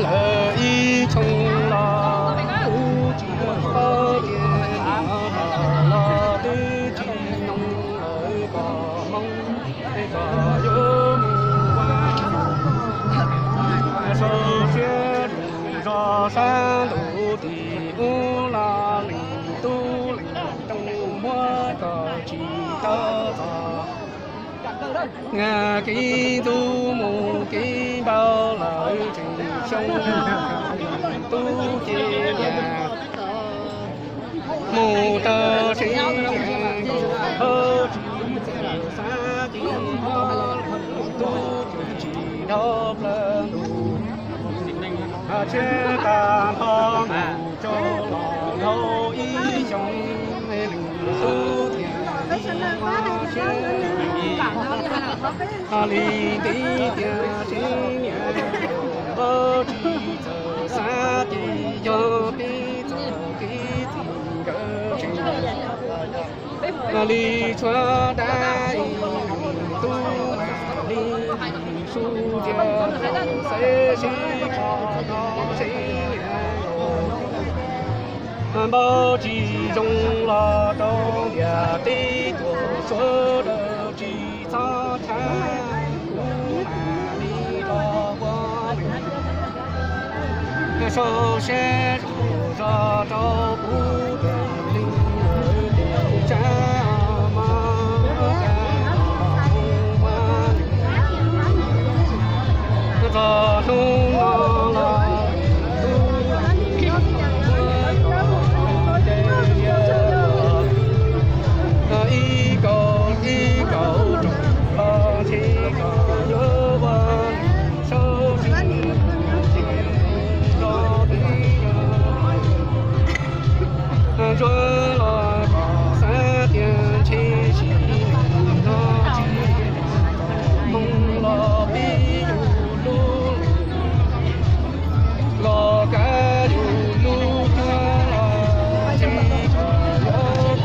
Lawv ib tsoom los kuv tsis paub tias los twb tsis nyob lawm kom Hmoob es kom yuav mus ua sau siab zos sab ntuj tim ub los leej tub leej rooj muab kom tsis tau txog. Kev ntxub mus kev npau lawm tseem xyoo tub ces niam mus tau sib niam nkaus hauv tsis txawj xav ces tub ces tsis dhau plaws ntuj. Tshiab tag nrho mus rau los dhau ib xyoos, leej tub thiaj li ua siab li nti tias sib niam nkaus hauv tsis txawj xav ces yog peb txoj kev txij nkawm tseem li tshuav dab ib tub mam li su cia xaiv sib tso no sib niam npau tsis zoo los rau ntiaj teb tuaj sawv daws tsis txhob txhawj, kuv mam li los ua sau siab zos rau kuv tus leej tub tsab mog. Txog hnub no los ib kaum ib kaum rau los ntshe kom yuav ua sau siab zos rau ntsuag los kom xav tias ntshe sim neej no tsis Hmoob los pib yus lub los kav yus lub cuab los ntshe kom yuav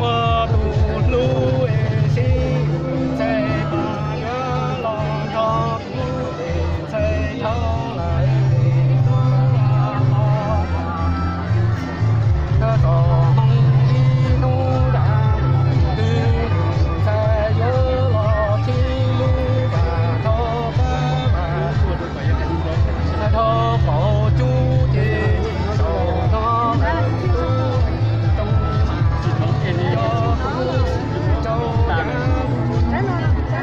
Ua tus hlub es sib ntxais pab yuav los nrog kuv ntxhais dhau lawm es tuaj los txog hnub ib hnub nram twg ntxhais yuav los thib lub vas dhau qab vas dhau qaum cub ces saum no tub tsis tau es li yog rau tas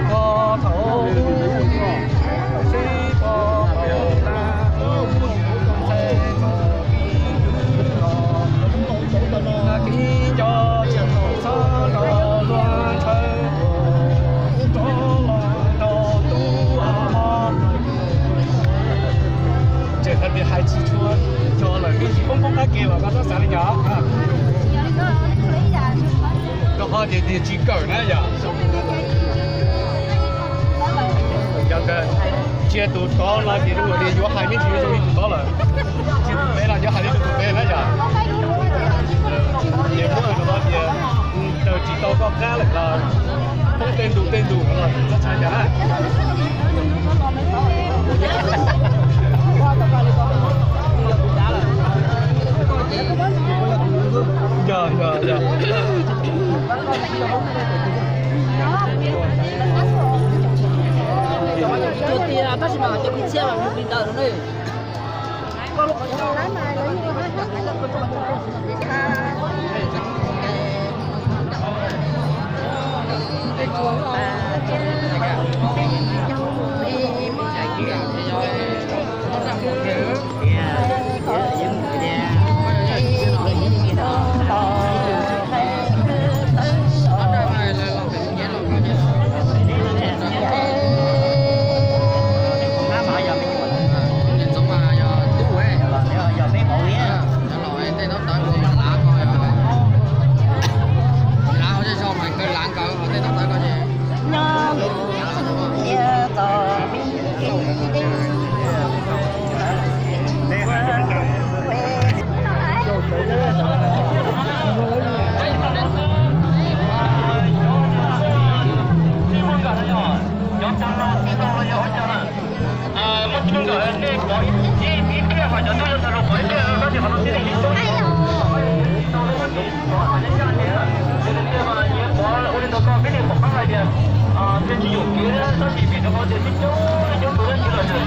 ko thaum sib pom tau tag ntxhais txoj kev los kev nco tsis txhob rau luag ntshaw rov los rau tub ho tseem hais tias hais tsis tshua nco lawm twb tsis poob poob qab ke los koj txhob xav li cas. Rau qhov tias tias tsis kawm na yom. Yog tias tus tod no ces zoo tias yuav hais me ntsis zoo li tus tod lawm, tsis tus pem los yuav hais li tus pem na yom. Ces muab rau qhov tias daws tsis tau koj qab lawm los poob tej ntu tej ntu los txhob txhais cas na. Yog, yog, yog. Tiag tiag, tab sis mas cov kwv txhiaj mas mus li ntawd no ne.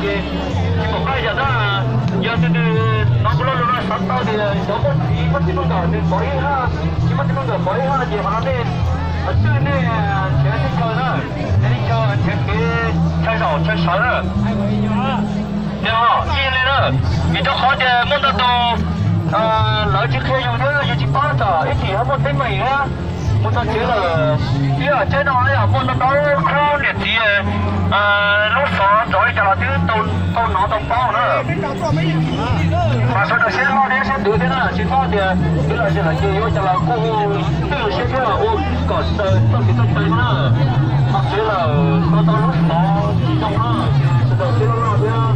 Tsis pom qab yam na, yog tus nws hnov kuv lo lus no xav tau tias cov muaj txiv muaj txiv muaj nkawm nws pov ib haj, tsis muaj txiv muaj nkawm pov ib haj ces qhov no nej twb nej nrhiav teb chaws na, nrhiav teb chaws nrhiav kev chaw zaum chaw sawv na. Yog ib li na, vim rau qhov tias muaj ntau tus lawv tsis qhia yus thiab yus tsis paub tsam ib chim ho muaj teeb meem thiab. Mus txog tsev lawm, ib yam tseeb no yog muaj ntau ntau khub niam txiv lub xov nrov li cas los twb tau hnov tau paub na. Mas sawv daws siab loj thiab siab ntuv thiab na, tsis txhob tias twb los tsis lawm ces yuav ua cas los kuj twb siab thiab ua kom sawv txoj kev txoj cai na. Txog tsev lawm tau tau lub xov zoo na, sawv daws siab loj loj thiab.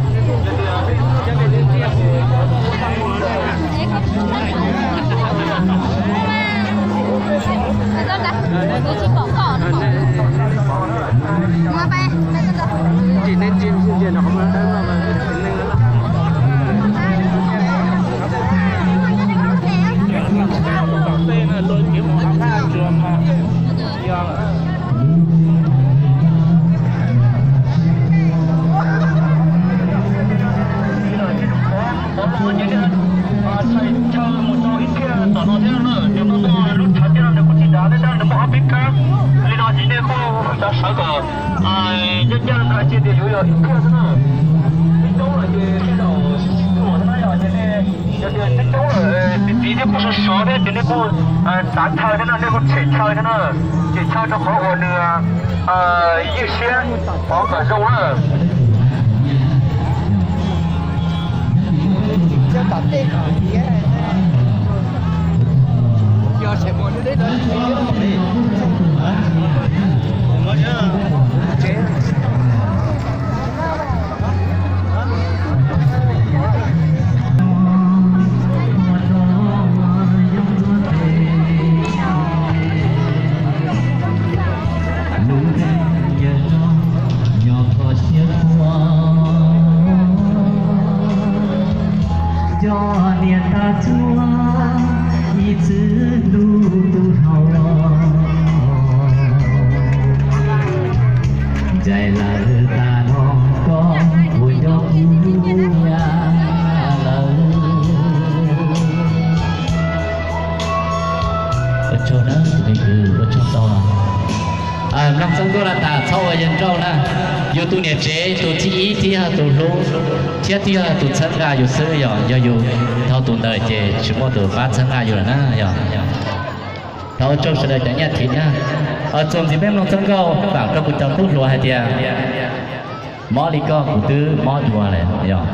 Thaum no thiab na, cov no lub tshav tiaj no nws kuj tsis dav thiab tab nws muaj ob peb kab li no ces nej kuj xav sawv kom ncaj ncaj ntawd cia tias yuav yog ib tiaj xwb na. Coob lawm ces tej zaum tuam thiab na, yog ces nej yog tias coob coob lawm, txiv txiv thiab kuj sov sov thiab ces nej kuj txav chaw thiab na, nej kuj tshem chaw thiab na, tshem chaw rau qhov uas nws ywj siab pov kom zoo na. Lub neej yawg nyob nyob kho siab khuav, cov niam tais txuas ib txwm hlub tus hlob. Ncaim lawv tas no koj puas nco kuv lawm? Ua tsaug na tus me kwv, ua tsaug ntau. Mloog txoj nkauj no tas txhob ua yawg nrauj na. Yus tus niam tsev tus thib ib thiaj yog tus hlub thiab thiaj yog tus txhawb nqa yus xwb, yog yog yus dhau tus ntawd ces tsis muaj tus pab txhawb nqa yus lawm na yog. Thov ua tsaug sawv daws cov nyiaj thim na. Txuas ntxiv peb mloog txoj nkauj faam rau kuv cov tub hluas hais tias, mob li koj kuv twb mob dua lawm yog.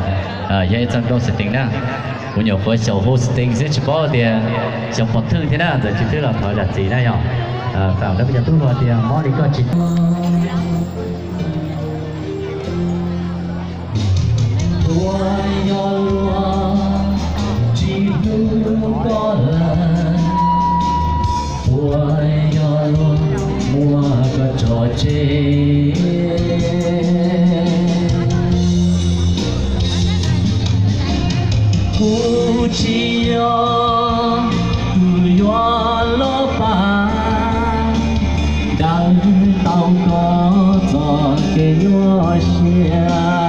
Yog ib txoj nkauj xwm tees na. Kuv nyuam qhuav xyaum hu xwm tees xwb tsis paub tias xyaum pov thwj thiab na, ntxawm tsis twb los thov zam txim na yog. Faam rau peb cov tub hluas tias mob li koj tsis Puas yog luag tsis hlub koj lawm, puas yog luag muab koj tso tseg. Kuv tsis yog tus yuav los pab daws tau koj txoj kev nyuaj siab.